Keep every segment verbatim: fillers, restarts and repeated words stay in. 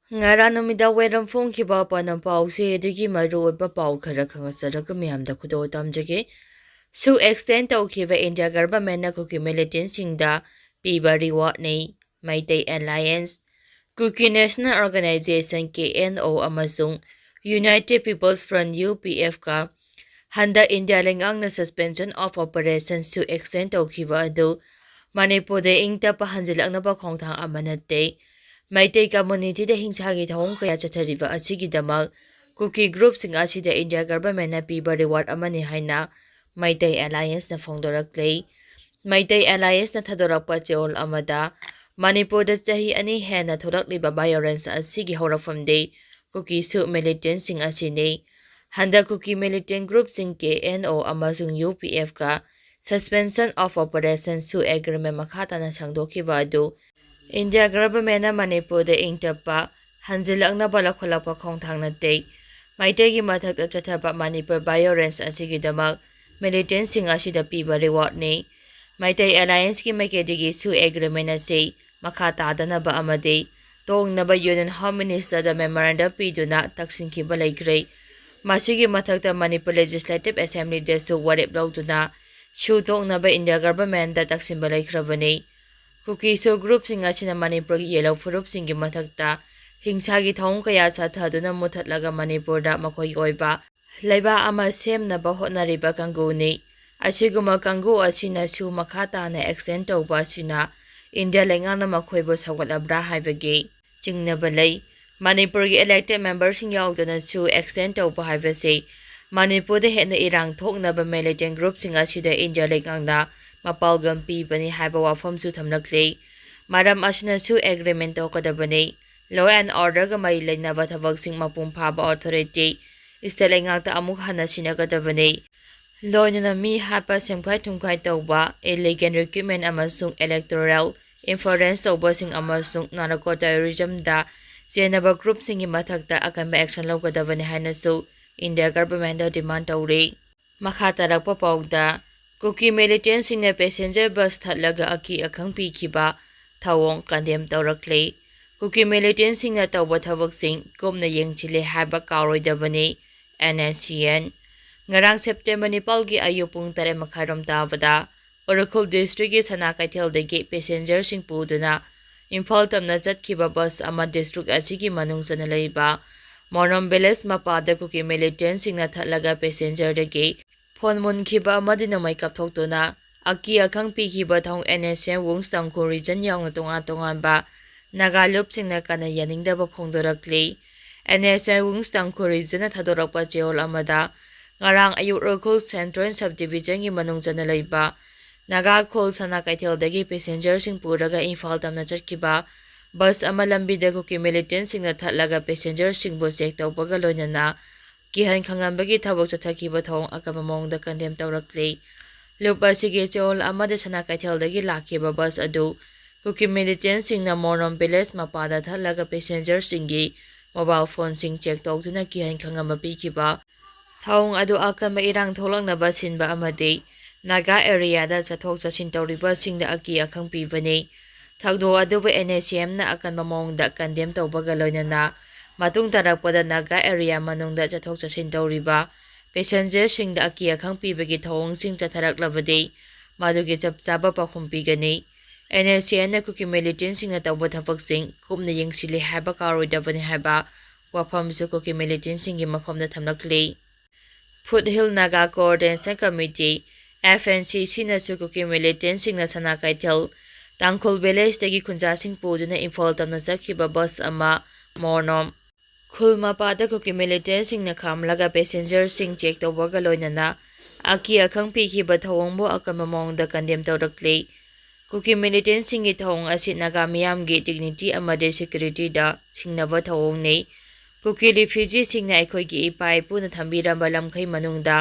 ꯉꯔꯥꯡ ꯅꯨꯃꯤꯗꯥꯡ ꯋꯥꯏꯔꯝ ꯐꯣꯡꯈꯤꯕ ꯑꯄꯥꯅ ꯄꯥꯎꯁꯦ ꯑꯗꯨꯒꯤ ꯃꯔꯨꯑꯣꯏꯕ ꯄꯥꯎ ꯈꯔ ꯈꯪꯍꯟꯖꯔꯒ ꯃꯌꯥꯝꯗ ꯈꯨꯗꯣꯜ ꯇꯝꯖꯒꯦ꯫ ꯁꯨ ꯑꯦꯛꯁꯇꯦꯟ ꯇꯧꯈꯤꯕ ꯏꯟꯗꯤꯌꯥ ꯒꯚꯔꯟꯃꯦꯟꯠꯅ ꯀꯨꯀꯤ ꯃꯤꯂꯤꯇꯦꯟꯠꯁꯤꯡꯗ ꯄꯤꯕ ꯔꯤꯋꯥꯔꯗꯅꯤ꯫ Meitei alliance, Kuki national organisation, K N O, ꯑꯃꯁꯨꯡ united people's front, U P F, ꯀ ꯍꯟꯗꯛ ꯏꯟꯗꯤꯌꯥ ꯂꯩꯉꯥꯛꯅ ꯁꯁꯄꯦꯟꯁꯟ ꯑꯣꯐ ꯑꯣꯄꯔꯦꯁꯟ ꯁꯨ ꯑꯦꯛꯁꯇꯦꯟ ꯇꯧꯈꯤꯕ ꯑꯗꯨ ꯃꯅꯤꯄꯨꯔꯗ ꯏꯪ ꯇꯞꯄ ꯍꯟꯖꯤꯜꯂꯛꯅꯕ ꯈꯣꯡꯊꯥꯡ ꯑꯃ ꯅꯠꯇꯦ꯫ ꯃꯩꯇꯩ ꯀꯝꯃ꯭ꯌꯨꯅꯤꯇꯤꯗ ꯍꯤꯡꯁꯥꯒꯤ ꯊꯧꯑꯣꯡ ꯀꯌꯥ ꯆꯠꯊꯔꯤꯕ ꯑꯁꯤꯒꯤꯗꯃꯛ ꯀꯨꯀꯤ ꯒ꯭ꯔꯨꯞꯁꯤꯡ ꯑꯁꯤꯗ ꯏꯟꯗꯤꯌꯥ ꯒꯚꯔꯟꯃꯦꯟꯠꯅ ꯄꯤꯕ ꯔꯤꯋꯥꯔꯗ ꯑꯃꯅꯤ ꯍꯥꯏꯅ ꯃꯩꯇꯩ ꯑꯦꯂꯥꯏꯌꯦꯟꯁꯅ ꯐꯣꯡꯗꯣꯔꯛꯂꯤ꯫ ꯃꯩꯇꯩ ꯑꯦꯂꯥꯏꯌꯦꯟꯁꯅ ꯊꯥꯗꯣꯔꯛꯄ ꯆꯦꯔꯣꯜ ꯑꯃꯗ, ꯃꯅꯤꯄꯨꯔꯗ ꯆꯍꯤ ꯑꯅꯤ ꯍꯦꯟꯅ ꯊꯣꯛꯂꯛꯂꯤꯕ ꯚꯥꯏꯑꯣꯂꯦꯟꯁ ꯑꯁꯤꯒꯤ ꯍꯧꯔꯛꯐꯝꯗꯤ ꯀꯨꯀꯤ ꯁꯨ ꯃꯤꯂꯤꯇꯦꯟꯠꯁꯤꯡ ꯑꯁꯤꯅꯤ꯫ ꯍꯟꯗꯛ ꯀꯨꯀꯤ ꯃꯤꯂꯤꯇꯦꯟꯠ ꯒ꯭ꯔꯨꯞꯁꯤꯡ ꯀꯦ ꯑꯦꯟ ꯑꯣ ꯑꯃꯁꯨꯡ ꯌꯨ ꯄꯤ ꯑꯦꯐ ꯀ ꯁꯁꯄꯦꯟꯁꯟ ꯑꯣꯐ ꯑꯣꯄꯔꯦꯁꯟ ꯁꯨ ꯑꯦꯒ꯭ꯔꯤꯃꯦꯟꯠ ꯃꯈꯥ ꯇꯥꯅ ꯁꯥꯡꯗꯣꯛꯈꯤꯕ ꯑꯗꯨ ꯏꯟꯗꯤꯌꯥ ꯒꯚꯔꯟꯃꯦꯟꯠꯅ ꯃꯅꯤꯄꯨꯔꯗ ꯏꯪ ꯇꯞꯄ ꯍꯟꯖꯤꯜꯂꯛꯅꯕ ꯂꯧꯈꯠꯂꯛꯄ ꯈꯣꯡꯊꯥꯡ ꯅꯠꯇꯦ꯫ ꯃꯩꯇꯩꯒꯤ ꯃꯊꯛꯇ ꯆꯠꯊꯕ ꯃꯅꯤꯄꯨꯔ ꯚꯥꯏꯑꯣꯂꯦꯟꯁ ꯑꯁꯤꯒꯤꯗꯃꯛ ꯃꯤꯂꯤꯇꯦꯟꯠꯁꯤꯡ ꯑꯁꯤꯗ ꯄꯤꯕ ꯔꯤꯋꯥꯔꯗꯅꯤ꯫ ꯃꯩꯇꯩ ꯑꯦꯂꯥꯏꯌꯦꯟꯁꯀꯤ ꯃꯥꯏꯀꯩꯗꯒꯤ ꯁꯨ ꯑꯦꯒ꯭ꯔꯤꯃꯦꯟꯠ ꯑꯁꯤ ꯃꯈꯥ ꯇꯥꯗꯅꯕ ꯑꯃꯗꯤ ꯇꯣꯛꯅꯕ ꯌꯨꯅꯤꯌꯟ ꯍꯣꯝ ꯃꯤꯅꯤꯁꯇꯔꯗ ꯃꯦꯃꯣꯔꯦꯟꯗꯝ ꯄꯤꯗꯨꯅ ꯇꯛꯁꯤꯟꯈꯤꯕ ꯂꯩꯈ꯭ꯔꯦ꯫ ꯃꯁꯤꯒꯤ ꯃꯊꯛꯇ ꯃꯅꯤꯄꯨꯔ ꯂꯦꯖꯤꯁꯂꯦꯇꯤꯚ ꯑꯦꯁꯦꯝꯕ꯭ꯂꯤꯗꯁꯨ ꯋꯥꯔꯦꯞ ꯂꯧꯗꯨꯅ ꯁꯨ ꯇꯣꯛꯅꯕ ꯏꯟꯗꯤꯌꯥ ꯒꯚꯔꯟꯃꯦꯟꯠꯇ ꯇꯛꯁꯤꯟꯕ ꯂꯩꯈ꯭ꯔꯕꯅꯤ꯫ ꯀꯨꯀꯤ ꯁꯨ ꯒ꯭ꯔꯨꯞꯁꯤꯡ ꯑꯁꯤꯅ ꯃꯅꯤꯄꯨꯔꯒꯤ ꯌꯦꯜꯍꯧ ꯐꯨꯔꯨꯞꯁꯤꯡꯒꯤ ꯃꯊꯛꯇ ꯍꯤꯡꯁꯥꯒꯤ ꯊꯧꯑꯣꯡ ꯀꯌꯥ ꯁꯥꯊꯗꯨꯅ ꯃꯨꯊꯠꯂꯒ ꯃꯅꯤꯄꯨꯔꯗ ꯃꯈꯣꯏꯒꯤ ꯑꯣꯏꯕ ꯂꯩꯕꯥꯛ ꯑꯃ ꯁꯦꯝꯅꯕ ꯍꯣꯠꯅꯔꯤꯕ ꯀꯥꯡꯕꯨꯅꯤ꯫ ꯑꯁꯤꯒꯨꯝꯕ ꯀꯥꯡꯕꯨ ꯑꯁꯤꯅꯁꯨ ꯃꯈꯥ ꯇꯥꯅ ꯑꯦꯛꯁꯇꯦꯟ ꯇꯧꯕ ꯑꯁꯤꯅ ꯏꯟꯗꯤꯌꯥ ꯂꯩꯉꯥꯛꯅ ꯃꯈꯣꯏꯕꯨ ꯁꯧꯒꯠꯂꯕ꯭ꯔꯥ ꯍꯥꯏꯕꯒꯤ ꯆꯤꯡꯅꯕ ꯂꯩ꯫ ꯃꯅꯤꯄꯨꯔꯒꯤ ꯏꯂꯦꯛꯇꯦꯗ ꯃꯦꯝꯕꯔꯁꯤꯡ ꯌꯥꯎꯗꯅꯁꯨ ꯑꯦꯛꯁꯇꯦꯟ ꯇꯧꯕ ꯍꯥꯏꯕꯁꯤ ꯃꯅꯤꯄꯨꯔꯗ ꯍꯦꯟꯅ ꯏꯔꯥꯡ ꯊꯣꯛꯅꯕ ꯃꯤꯂꯤꯇꯦꯟꯠ ꯒ꯭ꯔꯨꯞꯁꯤꯡ ꯑꯁꯤꯗ ꯏꯟꯗꯤꯌꯥ ꯂꯩꯉꯥꯛꯅ ꯃꯄꯥꯜꯒꯜ ꯄꯤꯕꯅꯤ ꯍꯥꯏꯕ ꯋꯥꯐꯝꯁꯨ ꯊꯝꯂꯛꯂꯤ꯫ ꯃꯔꯝ ꯑꯁꯤꯅꯁꯨ ꯑꯦꯒ꯭ꯔꯤꯃꯦꯟꯠ ꯇꯧꯒꯗꯕꯅꯤ꯫ Law and order ꯒ ꯃꯔꯤ ꯂꯩꯅꯕ ꯊꯕꯛꯁꯤꯡ ꯃꯄꯨꯡ ꯐꯥꯕ ꯑꯣꯊꯣꯔꯤꯇꯤ ꯏꯁꯇꯦꯠ ꯂꯩꯉꯥꯛꯇ ꯑꯃꯨꯛ ꯍꯟꯅ ꯁꯤꯟꯅꯒꯗꯕꯅꯤ꯫ ꯂꯣꯏꯅꯅ ꯃꯤ ꯍꯥꯠꯄ, ꯁꯦꯝꯈꯥꯏ ꯊꯨꯝꯈꯥꯏ ꯇꯧꯕ, ꯏꯂꯤꯒꯦꯜ ꯔꯤꯀ꯭ꯔꯨꯠꯃꯦꯟꯠ ꯑꯃꯁꯨꯡ ꯏꯂꯦꯛꯇꯣꯔꯦꯜ ꯏꯟꯐ꯭ꯂꯨꯑꯦꯟꯁ ꯇꯧꯕꯁꯤꯡ ꯑꯃꯁꯨꯡ ꯅꯥꯔꯀꯣ ꯇꯦꯔꯣꯔꯤꯖꯝꯗ ꯆꯦꯟꯅꯕ ꯒ꯭ꯔꯨꯞꯁꯤꯡꯒꯤ ꯃꯊꯛꯇ ꯑꯀꯟꯕ ꯑꯦꯛꯁꯟ ꯂꯧꯒꯗꯕꯅꯤ ꯍꯥꯏꯅꯁꯨ ꯏꯟꯗꯤꯌꯥ ꯒꯚꯔꯟꯃꯦꯟꯠꯇ ꯗꯤꯃꯥꯟꯗ ꯇꯧꯔꯤ꯫ ꯃꯈꯥ ꯇꯥꯔꯛꯄ ꯄꯥꯎꯗ, ꯀꯨꯀꯤ ꯃꯤꯂꯤꯇꯦꯟꯠꯁꯤꯡꯅ ꯄꯦꯁꯦꯟꯖꯔ ꯕꯁ ꯊꯠꯂꯒ ꯑꯀꯤ ꯑꯈꯪ ꯄꯤꯈꯤꯕ ꯊꯧꯑꯣꯡ ꯀꯟꯗꯦꯝ ꯇꯧꯔꯛꯂꯤ꯫ ꯀꯨꯀꯤ ꯃꯤꯂꯤꯇꯦꯟꯁꯤꯡꯅ ꯇꯧꯕ ꯊꯕꯛꯁꯤꯡ ꯀꯨꯞꯅ ꯌꯦꯡꯁꯤꯜꯂꯦ ꯍꯥꯏꯕ ꯀꯥꯎꯔꯣꯏꯗꯕꯅꯤ꯫ And S C and. ꯉꯔꯥꯡ ꯁꯦꯞꯇꯦꯝꯕꯔ ꯅꯤꯄꯥꯜꯒꯤ ꯑꯌꯨꯛ ꯄꯨꯡ ꯇꯔꯦꯠ ꯃꯈꯥꯏꯔꯣꯝ ꯇꯥꯕꯗ ꯎꯔꯈꯨꯜ ꯗꯤꯁꯇ꯭ꯔꯤꯛꯀꯤ ꯁꯅꯥ ꯀꯩꯊꯦꯜꯗꯒꯤ ꯄꯦꯁꯦꯟꯖꯔꯁꯤꯡ ꯄꯨꯗꯨꯅ ꯏꯝꯐꯥꯜ ꯇꯝꯅ ꯆꯠꯈꯤꯕ ꯕꯁ ꯑꯃ ꯗꯤꯁꯇ꯭ꯔꯤꯛ ꯑꯁꯤꯒꯤ ꯃꯅꯨꯡ ꯆꯟꯅ ꯂꯩꯕ ꯃꯣꯅꯣꯝ ꯚꯤꯂꯦꯖ ꯃꯄꯥꯗ ꯀꯨꯀꯤ ꯃꯤꯂꯤꯇꯦꯟꯁꯤꯡꯅ ꯊꯠꯂꯒ ꯄꯦꯁꯦꯟꯖꯔꯗꯒꯤ ꯐꯣꯟ ꯃꯨꯟꯈꯤꯕ ꯑꯃꯗꯤ ꯅꯣꯡꯃꯩ ꯀꯥꯞꯊꯣꯛꯇꯨꯅ ꯑꯀꯤ ꯑꯈꯪ ꯄꯤꯈꯤꯕ ꯊꯧꯑꯣꯡ ꯑꯦꯟ ꯑꯦꯁ ꯑꯦꯟ ꯋꯨꯡꯁ ꯇꯥꯡꯈꯨꯜ ꯔꯤꯖꯟ ꯌꯥꯎꯅ ꯇꯣꯉꯥꯟ ꯇꯣꯉꯥꯟꯕ ꯅꯥꯒꯥ ꯂꯨꯞꯁꯤꯡꯅ ꯀꯟꯅ ꯌꯥꯅꯤꯡꯗꯕ ꯐꯣꯡꯗꯣꯔꯛꯂꯤ꯫ ꯑꯦꯟ ꯑꯦꯁ ꯑꯦꯟ ꯋꯨꯡꯁ ꯇꯥꯡꯈꯨꯜ ꯔꯤꯖꯟꯅ ꯊꯥꯗꯣꯔꯛꯄ ꯆꯦꯔꯣꯜ ꯑꯃꯗ ꯉꯔꯥꯡ ꯑꯌꯨꯛ ꯎꯔꯈꯨꯜ ꯁꯦꯟꯇ꯭ꯔꯦꯜ ꯁꯕ ꯗꯤꯕꯤꯖꯟꯒꯤ ꯃꯅꯨꯡ ꯆꯟꯅ ꯂꯩꯕ ꯅꯥꯒꯥ ꯈꯨꯜ ꯁꯅꯥ ꯀꯩꯊꯦꯜꯗꯒꯤ ꯄꯦꯁꯦꯟꯖꯔꯁꯤꯡ ꯄꯨꯔꯒ ꯏꯝꯐꯥꯜ ꯇꯝꯅ ꯆꯠꯈꯤꯕ ꯕꯁ ꯑꯃ ꯂꯝꯕꯤꯗ ꯀꯨꯀꯤ ꯃꯤꯂꯤꯇꯦꯟꯁꯤꯡꯅ ꯊꯠꯂꯒ ꯄꯦꯁꯦꯟꯖꯔꯁꯤꯡꯕꯨ ꯆꯦꯛ ꯇꯧꯕꯒ ꯂꯣꯏꯅꯅ ꯀꯤꯍꯟ ꯈꯪꯍꯟꯕꯒꯤ ꯊꯕꯛ ꯆꯠꯊꯈꯤꯕ ꯊꯧꯑꯣꯡ ꯑꯀꯟꯕ ꯃꯑꯣꯡꯗ ꯀꯟꯗꯦꯝ ꯇꯧꯔꯛꯂꯤ꯫ ꯂꯨꯞ ꯑꯁꯤꯒꯤ ꯆꯌꯣꯜ ꯑꯃꯗ ꯁꯅꯥ ꯀꯩꯊꯦꯜꯗꯒꯤ ꯂꯥꯛꯈꯤꯕ ꯕꯁ ꯑꯗꯨ ꯀꯨꯀꯤ ꯃꯤꯂꯤꯇꯦꯟꯁꯤꯡꯅ ꯃꯣꯔꯣꯝ ꯚꯤꯂꯦꯖ ꯃꯄꯥꯗ ꯊꯠꯂꯒ ꯄꯦꯁꯦꯟꯖꯔꯁꯤꯡꯒꯤ ꯃꯣꯕꯥꯏꯜ ꯐꯣꯟꯁꯤꯡ ꯆꯦꯛ ꯇꯧꯗꯨꯅ ꯀꯤꯍꯟ ꯈꯪꯍꯟꯕ ꯄꯤꯈꯤꯕ ꯊꯧꯑꯣꯡ ꯑꯗꯨ ꯑꯀꯟꯕ ꯏꯔꯥꯡ ꯊꯣꯛꯂꯛꯅꯕ ꯁꯤꯟꯕ ꯑꯃꯗꯤ ꯅꯥꯒꯥ ꯑꯦꯔꯤꯌꯥꯗ ꯆꯠꯊꯣꯛ ꯆꯠꯁꯤꯟ ꯇꯧꯔꯤꯕꯁꯤꯡꯗ ꯑꯀꯤ ꯑꯈꯪ ꯄꯤꯕꯅꯤ꯫ ꯊꯧꯗꯣꯛ ꯑꯗꯨꯕꯨ ꯑꯦꯟ ꯑꯦꯁ ꯁꯤ ꯑꯦꯝꯅ ꯑꯀꯟꯕ ꯃꯑꯣꯡꯗ ꯀꯟꯗꯦꯝ ꯇꯧꯕꯒ ꯂꯣꯏꯅꯅ ꯃꯇꯨꯡ ꯇꯥꯔꯛꯄꯗ ꯅꯥꯒꯥ ꯑꯦꯔꯤꯌꯥ ꯃꯅꯨꯡꯗ ꯆꯠꯊꯣꯛ ꯆꯠꯁꯤꯟ ꯇꯧꯔꯤꯕ ꯄꯦꯁꯦꯟꯖꯔꯁꯤꯡꯗ ꯑꯀꯤ ꯑꯈꯪ ꯄꯤꯕꯒꯤ ꯊꯧꯑꯣꯡꯁꯤꯡ ꯆꯠꯊꯔꯛꯂꯕꯗꯤ ꯃꯗꯨꯒꯤ ꯆꯞ ꯆꯥꯕ ꯄꯥꯎꯈꯨꯝ ꯄꯤꯒꯅꯤ꯫ ꯑꯦꯟ ꯑꯦꯁ ꯁꯤ ꯑꯦꯟꯅ ꯀꯨꯀꯤ ꯃꯤꯂꯤꯇꯦꯟꯁꯤꯡꯅ ꯇꯧꯕ ꯊꯕꯛꯁꯤꯡ ꯀꯨꯞꯅ ꯌꯦꯡꯁꯤꯜꯂꯤ ꯍꯥꯏꯕ ꯀꯥꯎꯔꯣꯏꯗꯕꯅꯤ ꯍꯥꯏꯕ ꯋꯥꯐꯝꯁꯨ ꯀꯨꯀꯤ ꯃꯤꯂꯤꯇꯦꯟꯁꯤꯡꯒꯤ ꯃꯐꯝꯗ ꯊꯝꯂꯛꯂꯤ꯫ Foot hill Naga coordination committee, F N C ꯁꯤꯅꯁꯨ ꯀꯨꯀꯤ ꯃꯤꯂꯤꯇꯦꯟꯁꯤꯡꯅ ꯁꯅꯥ ꯀꯩꯊꯦꯜ ꯇꯥꯡꯈꯨꯜ ꯚꯤꯂꯦꯖꯇꯒꯤ ꯈꯨꯟꯖꯥꯁꯤꯡ ꯄꯨꯗꯨꯅ ꯏꯝꯐꯥꯜ ꯇꯝꯅ ꯆꯠꯈꯤꯕ ꯕꯁ ꯑꯃ ꯃꯣꯔꯅꯣꯝ ꯈꯨꯜ ꯃꯄꯥꯗ ꯀꯨꯀꯤ ꯃꯤꯂꯤꯇꯦꯟꯁꯤꯡꯅ ꯈꯥꯝꯂꯒ ꯄꯦꯁꯦꯟꯖꯔꯁꯤꯡ ꯆꯦꯛ ꯇꯧꯕꯒ ꯂꯣꯏꯅꯅ ꯑꯀꯤ ꯑꯈꯪ ꯄꯤꯈꯤꯕ ꯊꯧꯑꯣꯡꯕꯨ ꯑꯀꯟꯕ ꯃꯑꯣꯡꯗ ꯀꯟꯗꯦꯝ ꯇꯧꯔꯛꯂꯤ꯫ ꯀꯨꯀꯤ ꯃꯤꯂꯤꯇꯦꯟꯁꯤꯡꯒꯤ ꯊꯧꯑꯣꯡ ꯑꯁꯤ ꯅꯥꯒꯥ ꯃꯤꯌꯥꯝꯒꯤ ꯗꯤꯒꯅꯤꯇꯤ ꯑꯃꯗꯤ ꯁꯦꯀ꯭ꯌꯨꯔꯤꯇꯤꯗ ꯁꯤꯡꯅꯕ ꯊꯧꯑꯣꯡꯅꯤ꯫ ꯀꯨꯀꯤ ꯔꯤꯐ꯭ꯌꯨꯖꯤꯁꯤꯡꯅ ꯑꯩꯈꯣꯏꯒꯤ ꯏꯄꯥ ꯏꯄꯨꯅ ꯊꯝꯕꯤꯔꯝꯕ ꯂꯝꯈꯩ ꯃꯅꯨꯡꯗ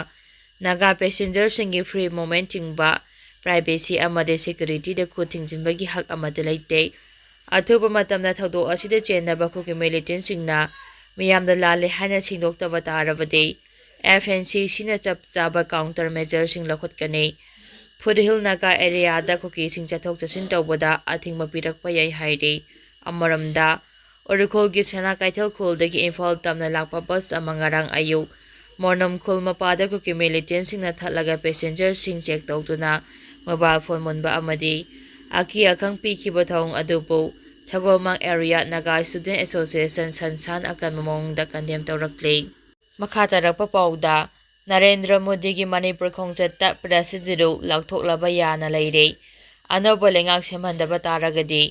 ꯅꯥꯒꯥ ꯄꯦꯁꯦꯟꯖꯔꯁꯤꯡꯒꯤ ꯐ꯭ꯔꯤ ꯃꯨꯚꯃꯦꯟꯠ ꯆꯤꯡꯕ ꯄ꯭ꯔꯥꯏꯚꯦꯁꯤ ꯑꯃꯗꯤ ꯁꯦꯀ꯭ꯌꯨꯔꯤꯇꯤꯗ ꯈꯨꯠ ꯊꯤꯡꯖꯤꯟꯕꯒꯤ ꯍꯛ ꯑꯃꯠꯇ ꯂꯩꯇꯦ꯫ ꯑꯊꯨꯕ ꯃꯇꯝꯗ ꯊꯧꯗꯣꯛ ꯑꯁꯤꯗ ꯆꯦꯟꯅꯕ ꯀꯨꯀꯤ ꯃꯤꯂꯤꯇꯦꯟꯁꯤꯡꯅ ꯃꯤꯌꯥꯝꯗ ꯂꯥꯜꯂꯦ ꯍꯥꯏꯅ ꯁꯦꯡꯗꯣꯛꯇꯕ ꯇꯥꯔꯕꯗꯤ ꯑꯦꯐ ꯑꯦꯟ ꯁꯤ ꯁꯤꯅ ꯆꯞ ꯆꯥꯕ ꯀꯥꯎꯟꯇꯔ ꯃꯦꯖꯔꯁꯤꯡ ꯂꯧꯈꯠꯀꯅꯤ꯫ ꯐꯨꯠ ꯍꯤꯜ ꯅꯥꯒꯥ ꯑꯦꯔꯤꯌꯥꯗ ꯀꯨꯀꯤꯁꯤꯡ ꯆꯠꯊꯣꯛ ꯆꯠꯁꯤꯟ ꯇꯧꯕꯗ ꯑꯊꯤꯡꯕ ꯄꯤꯔꯛꯄ ꯌꯥꯏ ꯍꯥꯏꯔꯤ꯫ ꯑꯃꯔꯣꯝꯗ, ꯎꯔꯤꯈꯣꯜꯒꯤ ꯁꯅꯥ ꯀꯩꯊꯦꯜ ꯈꯨꯜꯗꯒꯤ ꯏꯝꯐꯥꯜ ꯇꯝꯅ ꯂꯥꯛꯄ ꯕꯁ ꯑꯃ ꯉꯔꯥꯡ ꯑꯌꯨꯛ ꯃꯣꯔꯅꯝ ꯈꯨꯜ ꯃꯄꯥꯗ ꯀꯨꯀꯤ ꯃꯤꯂꯤꯇꯦꯟꯁꯤꯡꯅ ꯊꯠꯂꯒ ꯄꯦꯁꯦꯟꯖꯔꯁꯤꯡ ꯆꯦꯛ ꯇꯧꯗꯨꯅ ꯃꯣꯕꯥꯏꯜ ꯐꯣꯟ ꯃꯨꯟꯕ ꯑꯃꯗꯤ ꯑꯀꯤ ꯑꯈꯪ ꯄꯤꯈꯤꯕ ꯊꯧꯑꯣꯡ ꯑꯗꯨꯕꯨ ꯁꯒꯣꯜꯃꯥꯡ ꯑꯦꯔꯤꯌꯥ ꯅꯥꯒꯥ ꯏꯁꯇꯨꯗꯦꯟ ꯑꯦꯁꯣꯁꯤꯌꯦꯁꯟ ꯁꯟꯁꯥꯟ ꯑꯀꯟꯕ ꯃꯑꯣꯡꯗ ꯀꯟꯗꯦꯝ ꯇꯧꯔꯛꯂꯤ꯫ ꯃꯈꯥ ꯇꯥꯔꯛꯄ ꯄꯥꯎꯗ, ꯅꯔꯦꯟꯗ꯭ꯔ ꯃꯣꯗꯤꯒꯤ ꯃꯅꯤꯄꯨꯔ ꯈꯣꯡꯆꯠꯇ ꯄ꯭ꯔꯦꯁꯤꯗꯦꯟ ꯔꯨꯜ ꯂꯥꯎꯊꯣꯛꯂꯕ ꯌꯥꯅ ꯂꯩꯔꯦ꯫ ꯑꯅꯧꯕ ꯂꯩꯉꯥꯛ ꯁꯦꯝꯍꯟꯗꯕ ꯇꯥꯔꯒꯗꯤ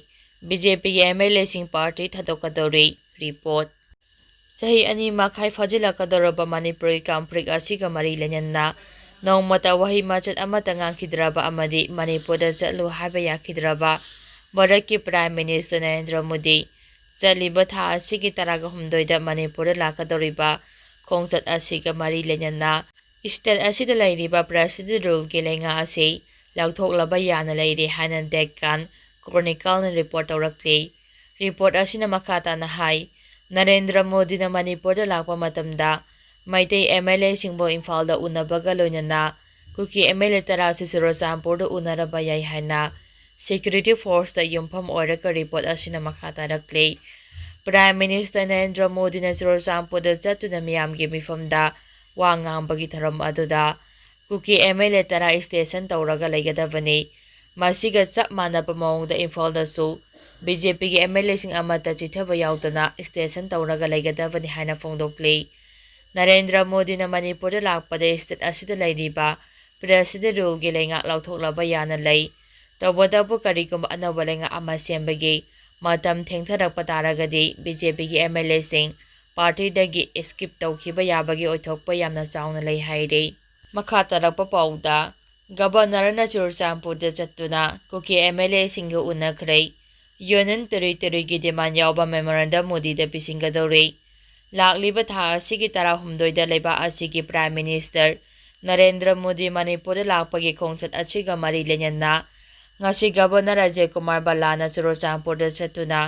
ꯕꯤ ꯖꯦ ꯄꯤꯒꯤ ꯑꯦꯝ ꯑꯦꯜ ꯑꯦꯁꯤꯡ ꯄꯥꯔꯇꯤ ꯊꯥꯗꯣꯛꯀꯗꯧꯔꯤ꯫ ꯔꯤꯄꯣꯔꯠ꯫ ꯆꯍꯤ ꯑꯅꯤ ꯃꯈꯥꯏ ꯐꯥꯖꯤꯜꯂꯛꯀꯗꯧꯔꯕ ꯃꯅꯤꯄꯨꯔꯒꯤ ꯀꯟꯐ꯭ꯂꯤꯛ ꯑꯁꯤꯒ ꯃꯔꯤ ꯂꯩꯅꯅ ꯅꯣꯡꯃꯇ ꯋꯥꯍꯩ ꯃꯆꯦꯠ ꯑꯃꯠꯇ ꯉꯥꯡꯈꯤꯗ꯭ꯔꯕ ꯑꯃꯗꯤ ꯃꯅꯤꯄꯨꯔꯗ ꯆꯠꯂꯨ ꯍꯥꯏꯕ ꯌꯥꯈꯤꯗ꯭ꯔꯕ ꯚꯥꯔꯠꯀꯤ ꯄ꯭ꯔꯥꯏꯝ ꯃꯤꯅꯤꯁꯇꯔ ꯅꯔꯦꯟꯗ꯭ꯔ ꯃꯣꯗꯤ ꯆꯠꯂꯤꯕ ꯊꯥ ꯑꯁꯤꯒꯤ ꯇꯔꯥꯒ ꯍꯨꯝꯗꯣꯏꯗ ꯃꯅꯤꯄꯨꯔꯗ ꯂꯥꯛꯀꯗꯧꯔꯤꯕ ꯈꯣꯡꯆꯠ ꯑꯁꯤꯒ ꯃꯔꯤ ꯂꯩꯅꯅ ꯏꯁꯇꯦꯠ ꯑꯁꯤꯗ ꯂꯩꯔꯤꯕ ꯄ꯭ꯔꯦꯁꯤꯗꯦꯟ ꯔꯨꯜꯒꯤ ꯂꯩꯉꯥꯛ ꯑꯁꯤ ꯂꯧꯊꯣꯛꯂꯕ ꯌꯥꯅ ꯂꯩꯔꯦ ꯍꯥꯏꯅ ꯗꯦꯛꯀꯥꯟ ꯀ꯭ꯔꯣꯅꯤꯀꯜꯅ ꯔꯤꯄꯣꯔꯠ ꯇꯧꯔꯛꯂꯤ꯫ ꯔꯤꯄꯣꯔꯠ ꯑꯁꯤꯅ ꯃꯈꯥ ꯇꯥꯅ ꯍꯥꯏ, ꯅꯔꯦꯟꯗ꯭ꯔ ꯃꯣꯗꯤꯅ ꯃꯅꯤꯄꯨꯔꯗ ꯂꯥꯛꯄ ꯃꯇꯝꯗ ꯃꯩꯇꯩ ꯑꯦꯝ ꯑꯦꯜ ꯑꯦꯁꯤꯡꯕꯨ ꯏꯝꯐꯥꯜꯗ ꯎꯅꯕꯒ ꯂꯣꯏꯅꯅ ꯀꯨꯀꯤ ꯑꯦꯝ ꯑꯦꯜ ꯑꯦ ꯇꯔꯥ ꯑꯁꯤ ꯆꯨꯔꯆꯥꯟꯄꯨꯔꯗ ꯎꯅꯔꯕ ꯌꯥꯏ ꯍꯥꯏꯅ ꯁꯦꯀ꯭ꯌꯨꯔꯤꯇꯤ ꯐꯣꯔꯁꯇ ꯌꯨꯝꯐꯝ ꯑꯣꯏꯔꯒ ꯔꯤꯄꯣꯔꯠ ꯑꯁꯤꯅ ꯃꯈꯥ ꯇꯥꯔꯛꯂꯤ꯫ ꯄ꯭ꯔꯥꯏꯝ ꯃꯤꯅꯤꯁꯇꯔ ꯅꯔꯦꯟꯗ꯭ꯔ ꯃꯣꯗꯤꯅ ꯆꯨꯔꯆꯥꯟꯄꯨꯔꯗ ꯆꯠꯇꯨꯅ ꯃꯤꯌꯥꯝꯒꯤ ꯃꯤꯐꯝꯗ ꯋꯥ ꯉꯥꯡꯕꯒꯤ ꯊꯧꯔꯝ ꯑꯗꯨꯗ ꯀꯨꯀꯤ ꯑꯦꯝ ꯑꯦꯜ ꯑꯦ ꯇꯔꯥ ꯏꯁꯇꯦꯁꯟ ꯇꯧꯔꯒ ꯂꯩꯒꯗꯕꯅꯤ꯫ ꯃꯁꯤꯒ ꯆꯞ ꯃꯥꯟꯅꯕ ꯃꯑꯣꯡꯗ ꯏꯝꯐꯥꯜꯗꯁꯨ ꯕꯤ ꯖꯦ ꯄꯤꯒꯤ ꯑꯦꯝ ꯑꯦꯜ ꯑꯦꯁꯤꯡ ꯑꯃꯠꯇ ꯆꯤꯠꯊꯕ ꯌꯥꯎꯗꯅ ꯏꯁꯇꯦꯁꯟ ꯇꯧꯔꯒ ꯂꯩꯒꯗꯕꯅꯤ ꯍꯥꯏꯅ ꯐꯣꯡꯗꯣꯛꯂꯤ꯫ ꯅꯔꯦꯟꯗ꯭ꯔ ꯃꯣꯗꯤꯅ ꯃꯅꯤꯄꯨꯔꯗ ꯂꯥꯛꯄꯗ ꯏꯁꯇꯦꯠ ꯑꯁꯤꯗ ꯂꯩꯔꯤꯕ ꯄ꯭ꯔꯦꯁꯤꯗꯦꯟ ꯔꯨꯜꯒꯤ ꯂꯩꯉꯥꯛ ꯂꯧꯊꯣꯛꯂꯕ ꯌꯥꯅ ꯂꯩ꯫ ꯇꯧꯕꯇꯕꯨ ꯀꯔꯤꯒꯨꯝꯕ ꯑꯅꯧꯕ ꯂꯩꯉꯥꯛ ꯑꯃ ꯁꯦꯝꯕꯒꯤ ꯃꯇꯝ ꯊꯦꯡꯊꯔꯛꯄ ꯇꯥꯔꯒꯗꯤ ꯕꯤ ꯖꯦ ꯄꯤꯒꯤ ꯑꯦꯝ ꯑꯦꯜ ꯑꯦꯁꯤꯡ ꯄꯥꯔꯇꯤꯗꯒꯤ ꯏꯁꯀꯤꯞ ꯇꯧꯈꯤꯕ ꯌꯥꯕꯒꯤ ꯑꯣꯏꯊꯣꯛꯄ ꯌꯥꯝꯅ ꯆꯥꯎꯅ ꯂꯩ ꯍꯥꯏꯔꯤ꯫ ꯃꯈꯥ ꯇꯥꯔꯛꯄ ꯄꯥꯎꯗ, ꯒꯕꯔꯅꯔꯅ ꯆꯨꯔꯆꯥꯟꯄꯨꯔꯗ ꯆꯠꯇꯨꯅ ꯀꯨꯀꯤ ꯑꯦꯝ ꯑꯦꯜ ꯑꯦꯁꯤꯡꯒ ꯎꯅꯈ꯭ꯔꯦ꯫ ꯌꯨꯅꯤꯌꯟ ꯇꯦꯔꯤꯇꯣꯔꯤꯒꯤ ꯗꯤꯃꯥꯟ ꯌꯥꯎꯕ ꯃꯦꯃꯣꯔꯦꯟꯗꯝ ꯃꯣꯗꯤꯗ ꯄꯤꯁꯤꯟꯒꯗꯧꯔꯤ꯫ ꯂꯥꯛꯂꯤꯕ ꯊꯥ ꯑꯁꯤꯒꯤ ꯇꯔꯥꯍꯨꯝꯗꯣꯏꯗ ꯂꯩꯕꯥꯛ ꯑꯁꯤꯒꯤ ꯄ꯭ꯔꯥꯏꯝ ꯃꯤꯅꯤꯁꯇꯔ ꯅꯔꯦꯟꯗ꯭ꯔ ꯃꯣꯗꯤ ꯃꯅꯤꯄꯨꯔꯗ ꯂꯥꯛꯄꯒꯤ ꯈꯣꯡꯆꯠ ꯑꯁꯤꯒ ꯃꯔꯤ ꯂꯩꯅꯅ ꯉꯁꯤ ꯒꯕꯔꯅꯔ ꯑꯖꯌ ꯀꯨꯃꯥꯔ ꯕꯂꯥꯅ ꯆꯨꯔꯆꯥꯟꯄꯨꯔꯗ ꯆꯠꯇꯨꯅ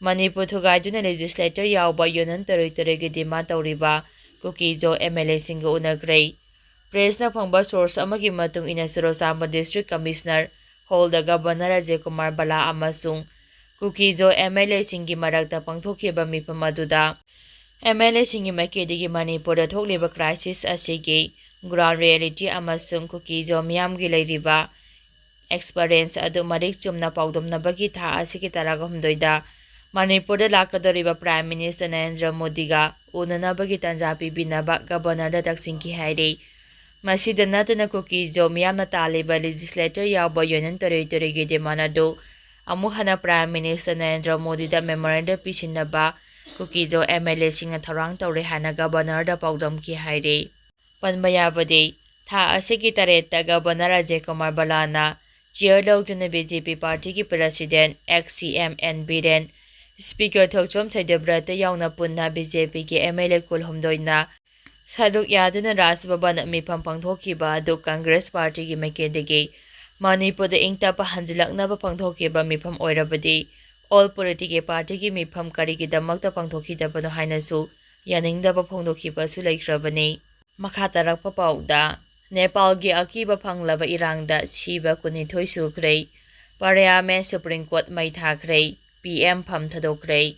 ꯃꯅꯤꯄꯨꯔ ꯊꯨꯒꯥꯏꯗꯨꯅ ꯂꯦꯖꯤꯁꯂꯦꯇꯔ ꯌꯥꯎꯕ ꯌꯨꯅꯤꯌꯟ ꯇꯦꯔꯤꯇꯣꯔꯤꯒꯤ ꯗꯤꯃꯥꯟ ꯇꯧꯔꯤꯕ ꯀꯨꯀꯤꯖꯣ ꯑꯦꯝ ꯑꯦꯜ ꯑꯦꯁꯤꯡꯒ ꯎꯅꯈ꯭ꯔꯦ꯫ ꯄ꯭ꯔꯦꯁꯅ ꯐꯪꯕ ꯁꯣꯔꯁ ꯑꯃꯒꯤ ꯃꯇꯨꯡ ꯏꯟꯅ ꯆꯨꯔꯆꯥꯟꯄꯨꯔ ꯗꯤꯁꯇ꯭ꯔꯤꯛ ꯀꯃꯤꯁꯅꯔ ꯍꯣꯜꯗ ꯒꯕꯔꯅꯔ ꯑꯖꯌ ꯀꯨꯃꯥꯔ ꯕꯂꯥ ꯑꯃꯁꯨꯡ ꯀꯨꯀꯤꯖꯣ ꯑꯦꯝ ꯑꯦꯜ ꯑꯦꯁꯤꯡꯒꯤ ꯃꯔꯛꯇ ꯄꯥꯡꯊꯣꯛꯈꯤꯕ ꯃꯤꯐꯝ ꯑꯗꯨꯗ ꯑꯦꯝ ꯑꯦꯜ ꯑꯦꯁꯤꯡꯒꯤ ꯃꯥꯏꯀꯩꯗꯒꯤ ꯃꯅꯤꯄꯨꯔꯗ ꯊꯣꯛꯂꯤꯕ crisis ꯑꯁꯤꯒꯤ ground reality ꯑꯃꯁꯨꯡ ꯀꯨꯀꯤꯖꯣ ꯃꯤꯌꯥꯝꯒꯤ ꯂꯩꯔꯤꯕ experience ꯑꯗꯨ ꯃꯔꯤꯛ ꯆꯨꯝꯅ ꯄꯥꯎꯗꯝꯅꯕꯒꯤ ꯊꯥ ꯑꯁꯤꯒꯤ ꯇꯔꯥꯍꯨꯝꯗꯣꯏꯗ ꯃꯅꯤꯄꯨꯔꯗ ꯂꯥꯛꯀꯗꯧꯔꯤꯕ Prime Minister ꯅꯔꯦꯟꯗ꯭ꯔ ꯃꯣꯗꯤꯒ ꯎꯅꯅꯕꯒꯤ ꯇꯥꯟꯖꯥ ꯄꯤꯕꯤꯅꯕ Governor ꯗ ꯇꯛꯁꯤꯟꯈꯤ ꯍꯥꯏꯔꯤ꯫ ꯃꯁꯤꯗ ꯅꯠꯇꯅ ꯀꯨꯀꯤꯖꯣ ꯃꯤꯌꯥꯝꯅ ꯇꯥꯜꯂꯤꯕ legislator ꯌꯥꯎꯕ Union Territory ꯒꯤ demand ꯑꯗꯨ ꯑꯃꯨꯛ ꯍꯟꯅ Prime Minister ꯅꯔꯦꯟꯗ꯭ꯔ ꯃꯣꯗꯤꯗ memorandum ꯄꯤꯁꯤꯟꯅꯕ ꯀꯨꯀꯤꯖꯣ ꯑꯦꯝ ꯑꯦꯜ ꯑꯦꯁꯤꯡꯅ ꯊꯧꯔꯥꯡ ꯇꯧꯔꯦ ꯍꯥꯏꯅ Governor ꯗ ꯄꯥꯎꯗꯝꯈꯤ ꯍꯥꯏꯔꯤ꯫ ꯄꯟꯕ ꯌꯥꯕꯗꯤ, ꯊꯥ ꯑꯁꯤꯒꯤ ꯇꯔꯦꯠꯇ Governor ꯑꯖꯌ ꯀꯨꯃꯥꯔ ꯕꯂꯥꯅ chair ꯂꯧꯗꯨꯅ B J P party ꯒꯤ President, ex C M N Biren, Speaker ꯊꯣꯛꯆꯣꯝ ꯁꯩꯗꯕ꯭ꯔꯇ ꯌꯥꯎꯅ ꯄꯨꯟꯅ B J P ꯒꯤ M L A ꯀꯨꯜꯍꯨꯝꯗꯣꯏꯅ ꯁꯔꯨꯛ ꯌꯥꯗꯨꯅ Raj Bhavan ꯗ ꯃꯤꯐꯝ ꯄꯥꯡꯊꯣꯛꯈꯤꯕ ꯑꯗꯨ Congress party ꯒꯤ ꯃꯥꯏꯀꯩꯗꯒꯤ ꯃꯅꯤꯄꯨꯔꯗ ꯏꯪ ꯇꯞꯄ ꯍꯟꯖꯤꯜꯂꯛꯅꯕ ꯄꯥꯡꯊꯣꯛꯈꯤꯕ ꯃꯤꯐꯝ ꯑꯣꯏꯔꯕꯗꯤ all political party ꯒꯤ ꯃꯤꯐꯝ ꯀꯔꯤꯒꯤꯗꯃꯛꯇ ꯄꯥꯡꯊꯣꯛꯈꯤꯗꯕꯅꯣ ꯍꯥꯏꯅꯁꯨ ꯌꯥꯅꯤꯡꯗꯕ ꯐꯣꯡꯗꯣꯛꯈꯤꯕꯁꯨ ꯂꯩꯈ꯭ꯔꯕꯅꯤ꯫ ꯃꯈꯥ ꯇꯥꯔꯛꯄ ꯄꯥꯎꯗ, ꯅꯦꯄꯥꯜꯒꯤ ꯑꯀꯤꯕ ꯐꯪꯂꯕ ꯏꯔꯥꯡꯗ ꯁꯤꯕ ꯀꯨꯟꯅꯤꯊꯣꯏ ꯁꯨꯈ꯭ꯔꯦ꯫ Parliament, Supreme Court ꯃꯩ ꯊꯥꯈ꯭ꯔꯦ꯫ P M ꯐꯝ ꯊꯥꯗꯣꯛꯈ꯭ꯔꯦ꯫